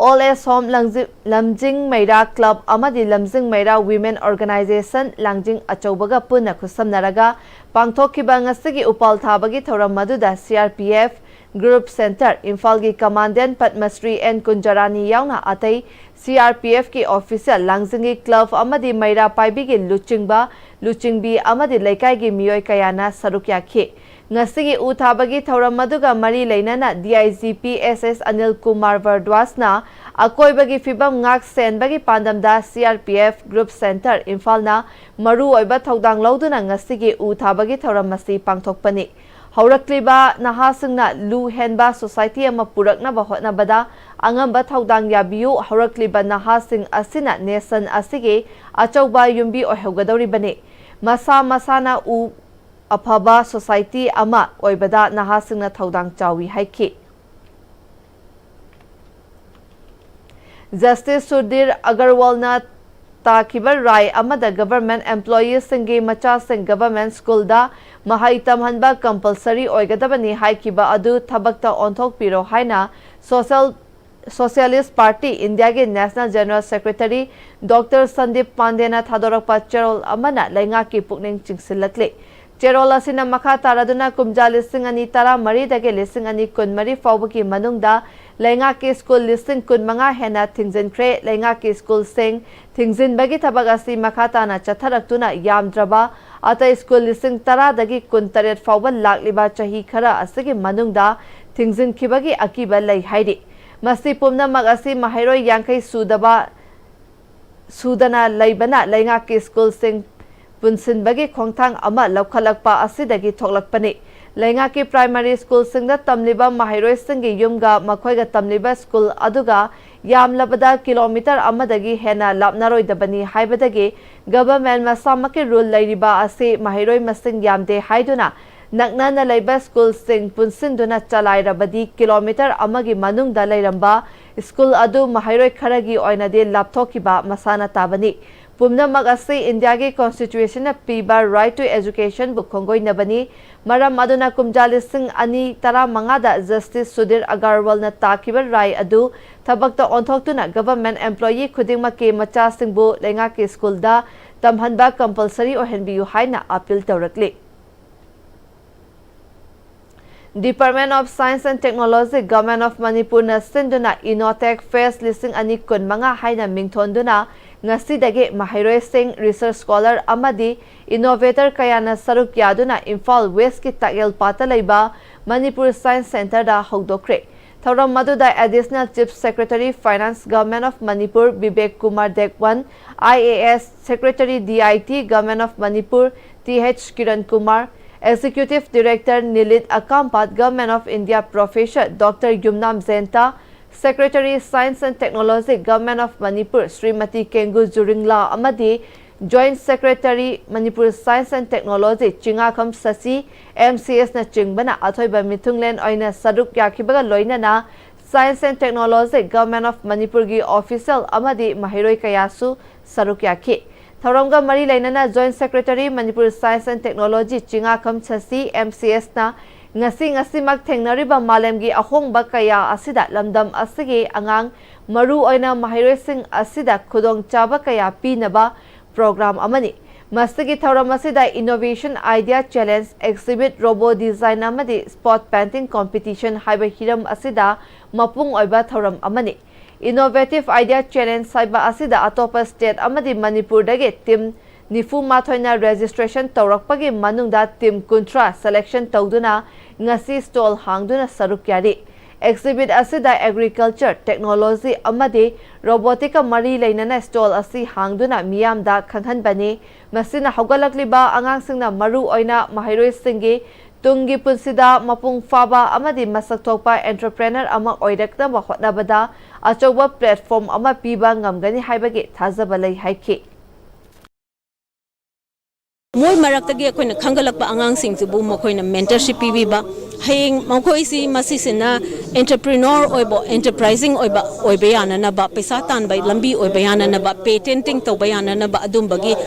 ꯑꯣꯜ ꯑꯦꯖ ꯍꯣꯝ ꯂꯥꯡꯖꯤꯡ, ꯂꯝꯖꯤꯡ ꯃꯩꯔꯥ ꯀ꯭ꯂꯕ ꯑꯃꯗꯤ ꯂꯝꯖꯤꯡ ꯃꯩꯔꯥ ꯋꯤꯃꯦꯟ ꯑꯣꯔꯒꯅꯥꯏꯖꯦꯁꯟ ꯂꯥꯡꯖꯤꯡ ꯑꯆꯧꯕꯒ ꯄꯨꯟꯅ ꯈꯨꯠꯁꯝꯅꯔꯒ ꯄꯥꯡꯊꯣꯛꯈꯤꯕ ꯉꯁꯤꯒꯤ ꯎꯄꯥꯜ ꯊꯥꯕꯒꯤ ꯊꯧꯔꯝ ꯑꯗꯨꯗ C R P F group centre ꯏꯝꯐꯥꯜꯒꯤ ꯀꯃꯥꯟꯗꯦꯟ ꯄꯗꯃꯁ꯭ꯔꯤ ꯑꯦꯟ ꯀꯨꯟꯖꯔꯥꯅꯤ ꯌꯥꯎꯅ ꯑꯇꯩ ꯁꯤ ꯑꯥꯔ ꯄꯤ ꯑꯦꯐꯀꯤ ꯑꯣꯐꯤꯁꯤꯌꯦꯜ, ꯂꯥꯡꯖꯤꯡꯒꯤ ꯀ꯭ꯂꯕ ꯑꯃꯗꯤ ꯃꯩꯔꯥ ꯄꯥꯏꯕꯤꯒꯤ ꯂꯨꯆꯤꯡꯕ, ꯂꯨꯆꯤꯡꯕꯤ ꯑꯃꯗꯤ ꯂꯩꯀꯥꯏꯒꯤ ꯃꯤꯑꯣꯏ ꯀꯌꯥꯅ ꯁꯔꯨꯛ ꯌꯥꯈꯤ꯫ ꯉꯁꯤꯒꯤ ꯎ ꯊꯥꯕꯒꯤ ꯊꯧꯔꯝ ꯑꯗꯨꯒ ꯃꯔꯤ ꯂꯩꯅꯅ D I G P S ꯑꯦꯁ ꯑꯅꯤꯜ ꯀꯨꯃꯥꯔ ꯚꯔꯗ꯭ꯋꯥꯖꯅ ꯑꯀꯣꯏꯕꯒꯤ ꯐꯤꯕꯝ ꯉꯥꯛ ꯁꯦꯟꯕꯒꯤ ꯄꯥꯟꯗꯝꯗ C R P F group centre ꯏꯝꯐꯥꯜꯅ ꯃꯔꯨꯑꯣꯏꯕ ꯊꯧꯗꯥꯡ ꯂꯧꯗꯨꯅ ꯉꯁꯤꯒꯤ ꯎ ꯊꯥꯕꯒꯤ ꯊꯧꯔꯝ ꯑꯁꯤ ꯄꯥꯡꯊꯣꯛꯄꯅꯤ꯫ ꯍꯧꯔꯛꯂꯤꯕ ꯅꯍꯥꯁꯤꯡꯅ ꯂꯨ ꯍꯦꯟꯕ ꯁꯣꯁꯥꯏꯇꯤ ꯑꯃ ꯄꯨꯔꯛꯅꯕ ꯍꯣꯠꯅꯕꯗ ꯑꯉꯝꯕ ꯊꯧꯗꯥꯡ ꯌꯥꯕꯤꯌꯨ꯫ ꯍꯧꯔꯛꯂꯤꯕ ꯅꯍꯥꯁꯤꯡ ꯑꯁꯤꯅ ꯅꯦꯁꯟ ꯑꯁꯤꯒꯤ ꯑꯆꯧꯕ ꯌꯨꯝꯕꯤ ꯑꯣꯏꯍꯧꯒꯗꯧꯔꯤꯕꯅꯤ꯫ ꯃꯁꯥ ꯃꯁꯥꯅ ꯎ ꯑꯐꯕ ꯁꯣꯁꯥꯏꯇꯤ ꯑꯃ ꯑꯣꯏꯕꯗ ꯅꯍꯥꯁꯤꯡꯅ ꯊꯧꯗꯥꯡ ꯆꯥꯎꯏ ꯍꯥꯏꯈꯤ꯫ ꯖꯁꯇꯤꯁ ꯁꯨꯙꯤꯔ ꯑꯒꯔꯋꯥꯜꯅ ꯇꯥꯈꯤꯕ ꯔꯥꯏ ꯑꯃꯗ ꯒꯚꯔꯟꯃꯦꯟꯠ ꯑꯦꯝꯄ꯭ꯂꯣꯌꯤꯁꯁꯤꯡꯒꯤ ꯃꯆꯥꯁꯤꯡ ꯒꯚꯔꯟꯃꯦꯟꯠ ꯁ꯭ꯀꯨꯜꯗ ꯃꯍꯩ ꯇꯝꯍꯟꯕ ꯀꯝꯄꯜꯁꯔꯤ ꯑꯣꯏꯒꯗꯕꯅꯤ ꯍꯥꯏꯈꯤꯕ ꯑꯗꯨ ꯊꯕꯛꯇ ꯑꯣꯟꯊꯣꯛꯄꯤꯔꯣ ꯍꯥꯏꯅ ꯁꯣꯁꯦꯜ, ꯁꯣꯁꯤꯌꯦꯂꯤꯁꯠ ꯄꯥꯔꯇꯤ ꯏꯟꯗꯤꯌꯥꯒꯤ national general secretary doctor Sandeep ꯄꯥꯟꯗꯦꯅ ꯊꯥꯗꯣꯔꯛꯄ ꯆꯦꯔꯣꯜ ꯑꯃꯅ ꯂꯩꯉꯥꯛꯀꯤ ꯄꯨꯛꯅꯤꯡ ꯆꯤꯡꯁꯤꯜꯂꯛꯂꯤ꯫ ꯆꯦꯔꯣꯜ ꯑꯁꯤꯅ ꯃꯈꯥ ꯇꯥꯔꯗꯨꯅ ꯀꯨꯝꯖꯥ ꯂꯤꯁꯤꯡ ꯑꯅꯤ ꯇꯔꯥꯃꯔꯤꯗꯒꯤ ꯂꯤꯁꯤꯡ ꯑꯅꯤ ꯀꯨꯟꯃꯔꯤ ꯐꯥꯎꯕꯒꯤ ꯃꯅꯨꯡꯗ ꯂꯩꯉꯥꯛꯀꯤ ꯁ꯭ꯀꯨꯜ ꯂꯤꯁꯤꯡ ꯀꯨꯟꯃꯉꯥ ꯍꯦꯟꯅ ꯊꯤꯡꯖꯤꯟꯈ꯭ꯔꯦ꯫ ꯂꯩꯉꯥꯛꯀꯤ ꯁ꯭ꯀꯨꯜꯁꯤꯡ ꯊꯤꯡꯖꯤꯟꯕꯒꯤ ꯊꯕꯛ ꯑꯁꯤ ꯃꯈꯥ ꯇꯥꯅ ꯆꯠꯊꯔꯛꯇꯨꯅ ꯌꯥꯝꯗ꯭ꯔꯕ ꯑꯇꯩ ꯁ꯭ꯀꯨꯜ ꯂꯤꯁꯤꯡ ꯇꯔꯥꯗꯒꯤ ꯀꯨꯟꯇꯔꯦꯠ ꯐꯥꯎꯕ ꯂꯥꯛꯂꯤꯕ ꯆꯍꯤ ꯈꯔ ꯑꯁꯤꯒꯤ ꯃꯅꯨꯡꯗ ꯊꯤꯡꯖꯤꯟꯈꯤꯕꯒꯤ ꯑꯀꯤꯕ ꯂꯩ ꯍꯥꯏꯔꯤ꯫ ꯃꯁꯤ ꯄꯨꯝꯅꯃꯛ ꯑꯁꯤ ꯃꯍꯩꯔꯣꯏ ꯌꯥꯡꯈꯩ ꯁꯨꯗꯕ ꯁꯨꯗꯅ ꯂꯩꯕꯅ ꯂꯩꯉꯥꯛꯀꯤ ꯁ꯭ꯀꯨꯜꯁꯤꯡ ꯄꯨꯟꯁꯤꯟꯕꯒꯤ ꯈꯣꯡꯊꯥꯡ ꯑꯃ ꯂꯧꯈꯠꯂꯛꯄ ꯑꯁꯤꯗꯒꯤ ꯊꯣꯛꯂꯛꯄꯅꯤ꯫ ꯂꯩꯉꯥꯛꯀꯤ ꯄ꯭ꯔꯥꯏꯃꯥꯔꯤ ꯁ꯭ꯀꯨꯜꯁꯤꯡꯗ ꯇꯝꯂꯤꯕ ꯃꯍꯩꯔꯣꯏꯁꯤꯡꯒꯤ ꯌꯨꯝꯒ ꯃꯈꯣꯏꯒ ꯇꯝꯂꯤꯕ ꯁ꯭ꯀꯨꯜ ꯑꯗꯨꯒ ꯌꯥꯝꯂꯕꯗ ꯀꯤꯂꯣꯃꯤꯇꯔ ꯑꯃꯗꯒꯤ ꯍꯦꯟꯅ ꯂꯥꯞꯅꯔꯣꯏꯗꯕꯅꯤ ꯍꯥꯏꯕꯗꯒꯤ ꯒꯚꯔꯟꯃꯦꯟꯠ ꯃꯁꯥꯃꯛꯀꯤ ꯔꯨꯜ ꯂꯩꯔꯤꯕ ꯑꯁꯤ ꯃꯍꯩꯔꯣꯏ ꯃꯁꯤꯡ ꯌꯥꯝꯗꯦ ꯍꯥꯏꯗꯨꯅ ꯅꯛꯅꯅ ꯂꯩꯕ ꯁ꯭ꯀꯨꯜꯁꯤꯡ ꯄꯨꯟꯁꯤꯟꯗꯨꯅ ꯆꯂꯥꯏꯔꯕꯗꯤ ꯀꯤꯂꯣꯃꯤꯇꯔ ꯑꯃꯒꯤ ꯃꯅꯨꯡꯗ ꯂꯩꯔꯝꯕ ꯁ꯭ꯀꯨꯜ ꯑꯗꯨ ꯃꯍꯩꯔꯣꯏ ꯈꯔꯒꯤ ꯑꯣꯏꯅꯗꯤ ꯂꯥꯞꯊꯣꯛꯈꯤꯕ ꯃꯁꯥꯅ ꯇꯥꯕꯅꯤ꯫ ꯄꯨꯝꯅꯃꯛ ꯑꯁꯤ ꯏꯟꯗꯤꯌꯥꯒꯤ ꯀꯣꯟꯁꯇꯤꯇ꯭ꯌꯨꯁꯟꯅ ꯄꯤꯕ ꯔꯥꯏꯠ ꯇꯨ ꯑꯦꯖꯨꯀꯦꯁꯟꯕꯨ ꯈꯣꯡꯒꯣꯏꯅꯕꯅꯤ꯫ ꯃꯔꯝ ꯑꯗꯨꯅ ꯀꯨꯝꯖꯥ ꯂꯤꯁꯤꯡ ꯑꯅꯤ ꯇꯔꯥꯃꯉꯥꯗ ꯖꯁꯇꯤꯁ ꯁꯨꯙꯤꯔ ꯑꯒꯔꯋꯥꯜꯅ ꯇꯥꯈꯤꯕ ꯔꯥꯏ ꯑꯗꯨ ꯊꯕꯛꯇ ꯑꯣꯟꯊꯣꯛꯇꯨꯅ ꯒꯚꯔꯟꯃꯦꯟꯠ ꯑꯦꯝꯄ꯭ꯂꯣꯌꯤ ꯈꯨꯗꯤꯡꯃꯛꯀꯤ ꯃꯆꯥꯁꯤꯡꯕꯨ ꯂꯩꯉꯥꯛꯀꯤ ꯁ꯭ꯀꯨꯜꯗ ꯇꯝꯍꯟꯕ ꯀꯝꯄꯜꯁꯔꯤ ꯑꯣꯏꯍꯟꯕꯤꯌꯨ ꯍꯥꯏꯅ appeal ꯇꯧꯔꯛꯂꯤ꯫ Department of Science and Technology, Government of ꯃꯅꯤꯄꯨꯔꯅ ꯁꯤꯟꯗꯨꯅ ꯏꯅꯣꯇꯦꯛ ꯐꯦꯁ ꯂꯤꯁꯤꯡ ꯑꯅꯤ ꯀꯨꯟꯃꯉꯥ ꯍꯥꯏꯅ ꯃꯤꯡꯊꯣꯟꯗꯨꯅ ꯉꯁꯤꯗꯒꯤ ꯃꯍꯩꯔꯣꯏꯁꯤꯡ, ꯔꯤꯁꯔꯆ ꯁ꯭ꯀꯣꯂꯔ ꯑꯃꯗꯤ ꯏꯅꯣꯚꯦꯇꯔ ꯀꯌꯥꯅ ꯁꯔꯨꯛ ꯌꯥꯗꯨꯅ ꯏꯝꯐꯥꯜ ꯋꯦꯁꯀꯤ ꯇꯥꯛꯌꯦꯜ ꯄꯥꯠꯇ ꯂꯩꯕ ꯃꯅꯤꯄꯨꯔ ꯁꯥꯏꯟꯁ ꯁꯦꯟꯇꯔꯗ ꯍꯧꯗꯣꯛꯈ꯭ꯔꯦ꯫ ꯊꯧꯔꯝ ꯑꯗꯨꯗ Additional Chief Secretary Finance, Government of Manipur Bibek Kumar Dewan, IAS, Secretary, DIT, Government of Manipur T H Kiran Kumar, Executive Director NIELIT Akampat, Government of India, Professor doctor Yumnam Jayanta, Secretary, Science and Technology, Government of Manipur Shrimati Kenggoo Zuringla ꯑꯃꯗꯤ Joint Secretary, Manipur Science and Technology, ꯆꯤꯉꯥꯈꯝ ꯁꯁꯤ, MCS ꯅꯆꯤꯡꯕꯅ ꯑꯊꯣꯏꯕ ꯃꯤꯊꯨꯡꯂꯦꯟ ꯑꯣꯏꯅ ꯁꯔꯨꯛ ꯌꯥꯈꯤꯕꯒ ꯂꯣꯏꯅꯅ Science and Technology, Government of ꯃꯅꯤꯄꯨꯔꯒꯤ official ꯑꯃꯗꯤ ꯃꯍꯩꯔꯣꯏ ꯀꯌꯥꯁꯨ ꯁꯔꯨꯛ ꯌꯥꯈꯤ꯫ ꯊꯧꯔꯝꯒ ꯃꯔꯤ ꯂꯩꯅꯅ Joint Secretary, Manipur Science and Technology, ꯆꯤꯉꯥꯈꯝ ꯁꯁꯤ, MCS ꯅ ꯉꯁꯤ ꯉꯁꯤꯃꯛ ꯊꯦꯡꯅꯔꯤꯕ ꯃꯥꯂꯦꯝꯒꯤ ꯑꯍꯣꯡꯕ ꯀꯌꯥ ꯑꯁꯤꯗ ꯂꯝꯗꯝ ꯑꯁꯤꯒꯤ ꯑꯉꯥꯡ, ꯃꯔꯨ ꯑꯣꯏꯅ ꯃꯍꯩꯔꯣꯏꯁꯤꯡ ꯑꯁꯤꯗ ꯈꯨꯗꯣꯡꯆꯥꯕ ꯀꯌꯥ ꯄꯤꯅꯕ ꯄ꯭ꯔꯣꯒ꯭ꯔꯥꯝ ꯑꯃꯅꯤ꯫ ꯃꯁꯤꯒꯤ ꯊꯧꯔꯝ ꯑꯁꯤꯗ Innovation Idea Challenge, Exhibit, Robo Design ꯑꯃꯗꯤ Spot Painting Competition ꯍꯥꯏꯕ ꯍꯤꯔꯝ ꯑꯁꯤꯗ ꯃꯄꯨꯡ ꯑꯣꯏꯕ ꯊꯧꯔꯝ ꯑꯃꯅꯤ꯫ Innovative Idea Challenge ꯍꯥꯏꯕ ꯑꯁꯤꯗ ꯑꯇꯣꯞꯄ state ꯑꯃꯗꯤ ꯃꯅꯤꯄꯨꯔꯗꯒꯤ team ꯅꯤꯐꯨ ꯃꯥꯊꯣꯏꯅ registration ꯇꯧꯔꯛꯄꯒꯤ ꯃꯅꯨꯡꯗ team ꯀꯨꯟꯊ꯭ꯔꯥ selection ꯇꯧꯗꯨꯅ ꯉꯁꯤ stall ꯍꯥꯡꯗꯨꯅ ꯁꯔꯨꯛ ꯌꯥꯔꯤ꯫ Exhibit ꯑꯁꯤꯗ agriculture, technology ꯑꯃꯗꯤ robotic ꯀ ꯃꯔꯤ ꯂꯩꯅꯅ stall ꯑꯁꯤ ꯍꯥꯡꯗꯨꯅ ꯃꯤꯌꯥꯝꯗ ꯈꯪꯍꯟꯕꯅꯤ꯫ ꯃꯁꯤꯅ ꯍꯧꯒꯠꯂꯛꯂꯤꯕ ꯑꯉꯥꯡꯁꯤꯡꯅ ꯃꯔꯨ ꯑꯣꯏꯅ ꯃꯍꯩꯔꯣꯏꯁꯤꯡꯒꯤ ꯇꯨꯡꯒꯤ ꯄꯨꯟꯁꯤꯗ ꯃꯄꯨꯡ ꯐꯥꯕ ꯑꯃꯗꯤ ꯃꯁꯛ ꯊꯣꯛꯄ entrepreneur ꯑꯃ ꯑꯣꯏꯔꯛꯅꯕ ꯍꯣꯠꯅꯕꯗ ꯑꯆꯧꯕ platform ꯑꯃ ꯄꯤꯕ ꯉꯝꯒꯅꯤ ꯍꯥꯏꯕꯒꯤ ꯊꯥꯖꯕ ꯂꯩ ꯍꯥꯏꯈꯤ꯫ ꯃꯣꯏ ꯃꯔꯛꯇꯒꯤ ꯑꯩꯈꯣꯏꯅ ꯈꯪꯒꯠꯂꯛꯄ ꯑꯉꯥꯡꯁꯤꯡꯁꯤꯕꯨ ꯃꯈꯣꯏꯅ mentorship ꯄꯤꯕꯤꯕ, ꯍꯌꯦꯡ ꯃꯈꯣꯏꯁꯤ ꯃꯁꯤꯁꯤꯅ entrepreneur ꯑꯣꯏꯕ, enterprising ꯑꯣꯏꯕ ꯑꯣꯏꯕ ꯌꯥꯅꯅꯕ, ꯄꯩꯁꯥ ꯇꯥꯟꯕ ꯂꯝꯕꯤ ꯑꯣꯏꯕ ꯌꯥꯅꯅꯕ, patenting ꯇꯧꯕ ꯌꯥꯅꯅꯕ ꯑꯗꯨꯝꯕꯒꯤ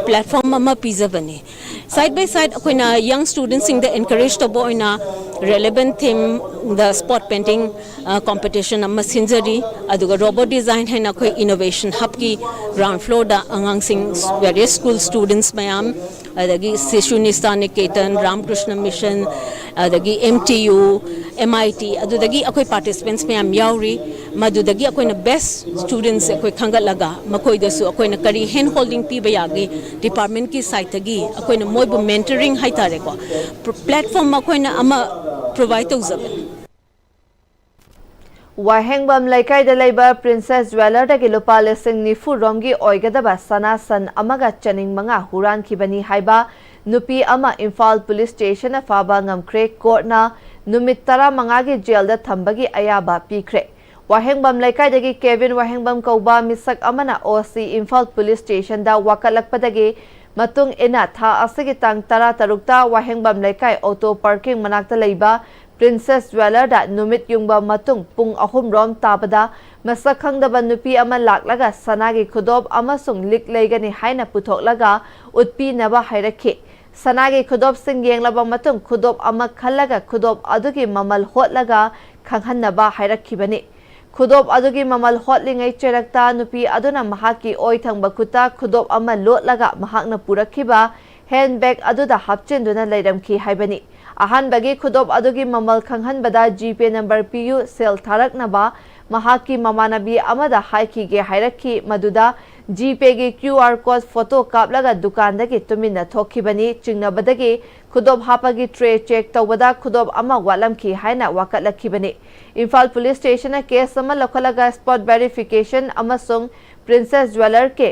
platform ꯑꯃ ꯄꯤꯖꯕꯅꯤ꯫ Side by side ꯑꯩꯈꯣꯏꯅ young student ꯁꯤꯡꯗ encourage ꯇꯧꯕ ꯑꯣꯏꯅ relevant theme ꯗ spot painting competition ꯑꯃ ꯁꯤꯟꯖꯔꯤ꯫ ꯑꯗꯨꯒ Robo Design ꯍꯥꯏꯅ ꯑꯩꯈꯣꯏ innovation hub ꯀꯤ ground floor ꯗ ꯑꯉꯥꯡꯁꯤꯡ, various school students ꯃꯌꯥꯝ, ꯑꯗꯒꯤ Shishu Nistha Niketan, Ramakrishna Mission, ꯑꯗꯒꯤ M T U, M I T, ꯑꯗꯨꯗꯒꯤ ꯑꯩꯈꯣꯏ participants ꯃꯌꯥꯝ ꯌꯥꯎꯔꯤ꯫ ꯃꯗꯨꯗꯒꯤ ꯑꯩꯈꯣꯏꯅ best students ꯑꯩꯈꯣꯏ ꯈꯟꯒꯠꯂꯒ ꯃꯈꯣꯏꯗꯁꯨ ꯑꯩꯈꯣꯏꯅ ꯀꯔꯤ hand holding ꯄꯤꯕ ꯌꯥꯒꯦ, department ꯀꯤ side ꯇꯒꯤ ꯑꯩꯈꯣꯏꯅ ꯃꯣꯏꯕꯨ mentoring ꯍꯥꯏꯇꯥꯔꯦꯀꯣ, platform ꯑꯩꯈꯣꯏꯅ ꯑꯃ provide ꯇꯧꯖꯕꯅꯤ꯫ ꯋꯥꯍꯦꯡꯕꯝ ꯂꯩꯀꯥꯏꯗ ꯂꯩꯕ Princess Jeweller ꯗꯒꯤ ꯂꯨꯄꯥ ꯂꯤꯁꯤꯡ ꯅꯤꯐꯨ ꯔꯣꯝꯒꯤ ꯑꯣꯏꯒꯗꯕ ꯁꯅꯥ ꯁꯟ ꯑꯃꯒ ꯆꯅꯤꯡ ꯃꯉꯥ ꯍꯨꯔꯥꯟꯈꯤꯕꯅꯤ ꯍꯥꯏꯕ ꯅꯨꯄꯤ ꯑꯃ ꯏꯝꯐꯥꯜ police station ꯅ ꯐꯥꯕ ꯉꯝꯈ꯭ꯔꯦ꯫ Court ꯅ ꯅꯨꯃꯤꯠ ꯇꯔꯥꯃꯉꯥꯒꯤ jail ꯗ ꯊꯝꯕꯒꯤ ꯑꯌꯥꯕ ꯄꯤꯈ꯭ꯔꯦ꯫ ꯋꯥꯍꯦꯡꯕꯝ ꯂꯩꯀꯥꯏꯗꯒꯤ Kevin ꯋꯥꯍꯦꯡꯕꯝ ꯀꯧꯕ ꯃꯤꯁꯛ ꯑꯃꯅ O C Imphal police station ꯗ ꯋꯥꯀꯠꯂꯛꯄꯗꯒꯤ ꯃꯇꯨꯡ ꯏꯟꯅ ꯊꯥ ꯑꯁꯤꯒꯤ ꯇꯥꯡ ꯇꯔꯥꯇꯔꯨꯛꯇ ꯋꯥꯍꯦꯡꯕꯝ ꯂꯩꯀꯥꯏ auto parking ꯃꯅꯥꯛꯇ ꯂꯩꯕ Princess Jeweller ꯗ ꯅꯨꯃꯤꯠ ꯌꯨꯡꯕ ꯃꯇꯨꯡ ꯄꯨꯡ ꯑꯍꯨꯝ ꯔꯣꯝ ꯇꯥꯕꯗ ꯃꯁꯛ ꯈꯪꯗꯕ ꯅꯨꯄꯤ ꯑꯃ ꯂꯥꯛꯂꯒ ꯁꯅꯥꯒꯤ ꯈꯨꯗꯣꯞ ꯑꯃꯁꯨꯡ ꯂꯤꯛ ꯂꯩꯒꯅꯤ ꯍꯥꯏꯅ ꯄꯨꯊꯣꯛꯂꯒ ꯎꯠꯄꯤꯅꯕ ꯍꯥꯏꯔꯛꯈꯤ꯫ ꯁꯅꯥꯒꯤ ꯈꯨꯗꯣꯞꯁꯤꯡ ꯌꯦꯡꯂꯕ ꯃꯇꯨꯡ ꯈꯨꯗꯣꯞ ꯑꯃ ꯈꯜꯂꯒ ꯈꯨꯗꯣꯞ ꯑꯗꯨꯒꯤ ꯃꯃꯜ ꯍꯣꯠꯂꯒ ꯈꯪꯍꯟꯅꯕ ꯍꯥꯏꯔꯛꯈꯤꯕꯅꯤ꯫ ꯈꯨꯗꯣꯞ ꯑꯗꯨꯒꯤ ꯃꯃꯜ ꯍꯣꯠꯂꯤꯉꯩ ꯆꯩꯔꯛꯇ ꯅꯨꯄꯤ ꯑꯗꯨꯅ ꯃꯍꯥꯛꯀꯤ ꯑꯣꯏ ꯊꯪꯕ ꯈꯨꯠꯇ ꯈꯨꯗꯣꯞ ꯑꯃ ꯂꯣꯠꯂꯒ ꯃꯍꯥꯛꯅ ꯄꯨꯔꯛꯈꯤꯕ ꯍꯦꯟ ꯕꯦꯒ ꯑꯗꯨꯗ ꯍꯥꯞꯆꯤꯟꯗꯨꯅ ꯂꯩꯔꯝꯈꯤ ꯍꯥꯏꯕꯅꯤ꯫ ꯑꯍꯥꯟꯕꯒꯤ ꯈꯨꯗꯣꯞ ꯑꯗꯨꯒꯤ ꯃꯃꯜ ꯈꯪꯍꯟꯕꯗ ꯖꯤꯄꯦ ꯅꯝꯕꯔ ꯄꯤꯌꯨ, ꯁꯦꯜ ꯊꯥꯔꯛꯅꯕ ꯃꯍꯥꯛꯀꯤ ꯃꯃꯥꯟꯅꯕꯤ ꯑꯃꯗ ꯍꯥꯏꯈꯤꯒꯦ ꯍꯥꯏꯔꯛꯈꯤ꯫ ꯃꯗꯨꯗ ꯖꯤꯄꯦꯒꯤ ꯀ꯭ꯌꯨ ꯑꯥꯔ ꯀꯣꯗ ꯐꯣꯇꯣ ꯀꯥꯞꯂꯒ ꯗꯨꯀꯥꯟꯗꯒꯤ ꯇꯨꯃꯤꯟꯅ ꯊꯣꯛꯈꯤꯕꯅꯤ꯫ ꯆꯤꯡꯅꯕꯗꯒꯤ ꯈꯨꯗꯣꯞ ꯍꯥꯞꯄꯒꯤ ꯇ꯭ꯔꯦ ꯆꯦꯛ ꯇꯧꯕꯗ ꯈꯨꯗꯣꯞ ꯑꯃ ꯋꯥꯠꯂꯝꯈꯤ ꯍꯥꯏꯅ ꯋꯥꯀꯠꯂꯛꯈꯤꯕꯅꯤ꯫ ꯏꯝꯐꯥꯜ ꯄꯨꯂꯤꯁ ꯁ꯭ꯇꯦꯁꯟꯅ ꯀꯦꯁ ꯑꯃ ꯂꯧꯈꯠꯂꯒ ꯁ꯭ꯄꯣꯠ ꯚꯦꯔꯤꯐꯤꯀꯦꯁꯟ ꯑꯃꯁꯨꯡ ꯄ꯭ꯔꯤꯟꯁꯦꯁ ꯖ꯭ꯋꯦꯂꯔꯒꯤ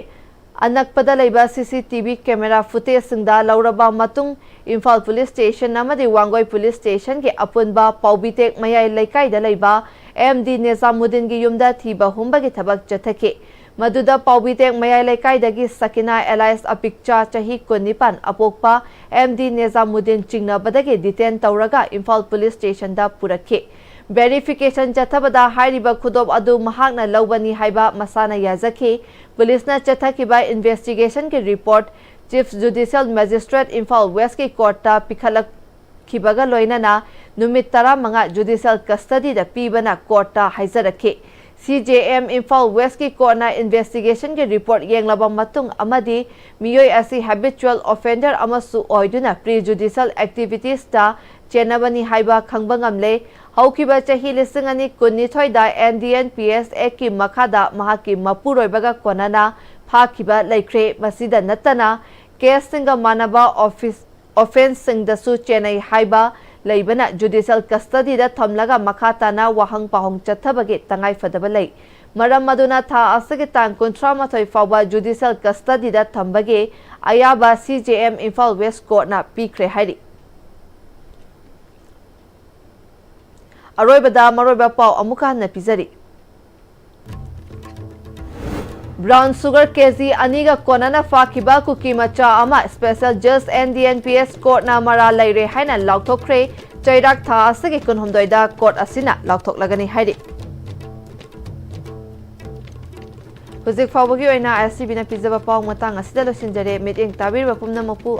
ꯑꯅꯛꯄꯗ ꯂꯩꯕ ꯁꯤ ꯁꯤ ꯇꯤ ꯚꯤ ꯀꯦꯃꯦꯔꯥ ꯐꯨꯇꯦꯖꯁꯤꯡꯗ ꯂꯧꯔꯕ ꯃꯇꯨꯡ, ꯏꯝꯐꯥꯜ ꯄꯨꯂꯤꯁ ꯁ꯭ꯇꯦꯁꯟ ꯑꯃꯗꯤ ꯋꯥꯡꯒꯣꯏ ꯄꯨꯂꯤꯁ ꯁ꯭ꯇꯦꯁꯟꯒꯤ ꯑꯄꯨꯟꯕ ꯄꯥꯎꯕꯤꯇꯦꯛ ꯃꯌꯥꯏ ꯂꯩꯀꯥꯏꯗ ꯂꯩꯕ ꯑꯦꯝ ꯗꯤ ꯅꯦꯖꯥꯃꯨꯗꯤꯟꯒꯤ ꯌꯨꯝꯗ ꯊꯤꯕ ꯍꯨꯝꯕꯒꯤ ꯊꯕꯛ ꯆꯠꯊꯈꯤ꯫ ꯃꯗꯨꯗ ꯄꯥꯎꯕꯤꯇꯦꯛ ꯃꯌꯥꯏ ꯂꯩꯀꯥꯏꯗꯒꯤ ꯁꯀꯤꯅꯥ ꯑꯦꯂꯥꯏꯁ ꯑꯄꯤꯛꯆꯥ, ꯆꯍꯤ ꯀꯨꯟꯅꯤꯄꯥꯟ, ꯑꯄꯣꯛꯄ ꯑꯦꯝ ꯗꯤ ꯅꯦꯖꯥꯃꯨꯗꯤꯟ ꯆꯤꯡꯅꯕꯗꯒꯤ ꯗꯤꯇꯦꯟ ꯇꯧꯔꯒ ꯏꯝꯐꯥꯜ ꯄꯨꯂꯤꯁ ꯁ꯭ꯇꯦꯁꯟꯗ ꯄꯨꯔꯛꯈꯤ꯫ ꯚꯦꯔꯤꯐꯤꯀꯦꯁꯟ ꯆꯠꯊꯕꯗ ꯍꯥꯏꯔꯤꯕ ꯈꯨꯗꯣꯞ ꯑꯗꯨ ꯃꯍꯥꯛꯅ ꯂꯧꯕꯅꯤ ꯍꯥꯏꯕ ꯃꯁꯥꯅ ꯌꯥꯖꯈꯤ꯫ ꯄꯨꯂꯤꯁꯅ ꯆꯠꯊꯈꯤꯕ ꯏꯟꯚꯦꯁꯇꯤꯒꯦꯁꯟꯒꯤ ꯔꯤꯄꯣꯔꯠ ꯆꯤꯐ ꯖꯨꯗꯤꯁꯤꯌꯦꯜ ꯃꯦꯖꯤꯁꯇ꯭ꯔꯦꯠ ꯏꯝꯐꯥꯜ ꯋꯦꯁꯀꯤ ꯀꯣꯔꯠꯇ ꯄꯤꯈꯠꯂꯛꯈꯤꯕꯒ ꯂꯣꯏꯅꯅ ꯅꯨꯃꯤꯠ ꯇꯔꯥꯃꯉꯥ ꯖꯨꯗꯤꯁꯤꯌꯦꯜ ꯀꯁꯇꯗꯤꯗ ꯄꯤꯕꯅ ꯀꯣꯔꯠꯇ ꯍꯥꯏꯖꯔꯛꯈꯤ꯫ ꯁꯤ ꯖꯦ ꯑꯦꯝ ꯏꯝꯐꯥꯜ ꯋꯦꯁꯀꯤ ꯀꯣꯔꯠꯅ ꯏꯟꯚꯦꯁꯇꯤꯒꯦꯁꯟꯒꯤ ꯔꯤꯄꯣꯔꯠ ꯌꯦꯡꯂꯕ ꯃꯇꯨꯡ ꯑꯃꯗꯤ ꯃꯤꯑꯣꯏ ꯑꯁꯤ ꯍꯦꯕꯤꯆꯨꯋꯦꯜ ꯑꯣꯐꯦꯟꯗꯔ ꯑꯃꯁꯨ ꯑꯣꯏꯗꯨꯅ ꯄ꯭ꯔꯤ ꯖꯨꯗꯤꯁꯤꯌꯦꯜ ꯑꯦꯛꯇꯤꯚꯤꯇꯤꯁꯇ ꯆꯦꯟꯅꯕꯅꯤ ꯍꯥꯏꯕ ꯈꯪꯕ ꯉꯝꯂꯦ꯫ ꯍꯧꯈꯤꯕ ꯆꯍꯤ ꯂꯤꯁꯤꯡ ꯑꯅꯤ ꯀꯨꯟꯅꯤꯊꯣꯏꯗ ꯑꯦꯟ ꯗꯤ ꯑꯦꯟ ꯄꯤ ꯑꯦꯁ ꯑꯦꯛꯀꯤ ꯃꯈꯥꯗ ꯃꯍꯥꯛꯀꯤ ꯃꯄꯨꯔꯣꯏꯕꯒ ꯀꯣꯟꯅꯅ ꯐꯥꯈꯤꯕ ꯂꯩꯈ꯭ꯔꯦ꯫ ꯃꯁꯤꯗ ꯅꯠꯇꯅ ꯀꯦꯁꯁꯤꯡꯒ ꯃꯥꯟꯅꯕ ꯑꯣꯐꯤꯁ, ꯑꯣꯐꯦꯟꯁꯁꯤꯡꯗꯁꯨ ꯆꯦꯟꯅꯩ ꯍꯥꯏꯕ ꯂꯩꯕꯅ ꯖꯨꯗꯤꯁꯤꯌꯦꯜ ꯀꯁꯇꯗꯤꯗ ꯊꯝꯂꯒ ꯃꯈꯥ ꯇꯥꯅ ꯋꯥꯍꯪ ꯄꯥꯎꯍꯪ ꯆꯠꯊꯕꯒꯤ ꯇꯉꯥꯏꯐꯗꯕ ꯂꯩ꯫ ꯃꯔꯝ ꯑꯗꯨꯅ ꯊꯥ ꯑꯁꯤꯒꯤ ꯇꯥꯡ ꯀꯨꯟꯊ꯭ꯔꯥ ꯃꯥꯊꯣꯏ ꯐꯥꯎꯕ ꯖꯨꯗꯤꯁꯤꯌꯦꯜ ꯀꯁꯇꯗꯤꯗ ꯊꯝꯕꯒꯤ ꯑꯌꯥꯕ ꯁꯤ ꯖꯦ ꯑꯦꯝ ꯏꯝꯐꯥꯜ ꯋꯦꯁ ꯀꯣꯔꯠꯅ ꯄꯤꯈ꯭ꯔꯦ ꯍꯥꯏꯔꯤ꯫ ꯑꯔꯣꯏꯕꯗ ꯃꯔꯨꯑꯣꯏꯕ ꯄꯥꯎ ꯑꯃꯨꯛꯀ ꯍꯟꯅ ꯄꯤꯖꯔꯤ꯫ ꯕ꯭ꯔꯥꯎꯟ ꯁꯨꯒꯔ ꯀꯦꯖꯤ ꯑꯅꯤꯒ ꯀꯣꯟꯅꯅ ꯐꯥꯈꯤꯕ ꯀꯨꯀꯤ ꯃꯆꯥ ꯑꯃ ꯁ꯭ꯄꯦꯁꯦꯜ ꯖꯁ ꯑꯦꯟ ꯗꯤ ꯑꯦꯟ ꯄꯤ ꯑꯦꯁ ꯀꯣꯔꯠꯅ ꯃꯔꯥꯜ ꯂꯩꯔꯦ ꯍꯥꯏꯅ ꯂꯥꯎꯊꯣꯛꯈ꯭ꯔꯦ꯫ ꯆꯩꯔꯥꯛ ꯊꯥ ꯑꯁꯤꯒꯤ ꯀꯨꯟꯍꯨꯝꯗꯣꯏꯗ ꯀꯣꯔꯠ ꯑꯁꯤꯅ ꯂꯥꯎꯊꯣꯛꯂꯒꯅꯤ ꯍꯥꯏꯔꯤ꯫ ꯍꯧꯖꯤꯛ ꯐꯥꯎꯕꯒꯤ ꯑꯣꯏꯅ ꯑꯥꯏ ꯑꯦꯁ ꯇꯤ ꯚꯤꯅ ꯄꯤꯖꯕ ꯄꯥꯎ ꯃꯇꯥꯡ ꯑꯁꯤꯗ ꯂꯣꯏꯁꯤꯟꯖꯔꯦ꯫ ꯃꯤꯠꯌꯦꯡ ꯇꯥꯕꯤꯔꯤꯕ ꯄꯨꯝꯅꯃꯛꯄꯨ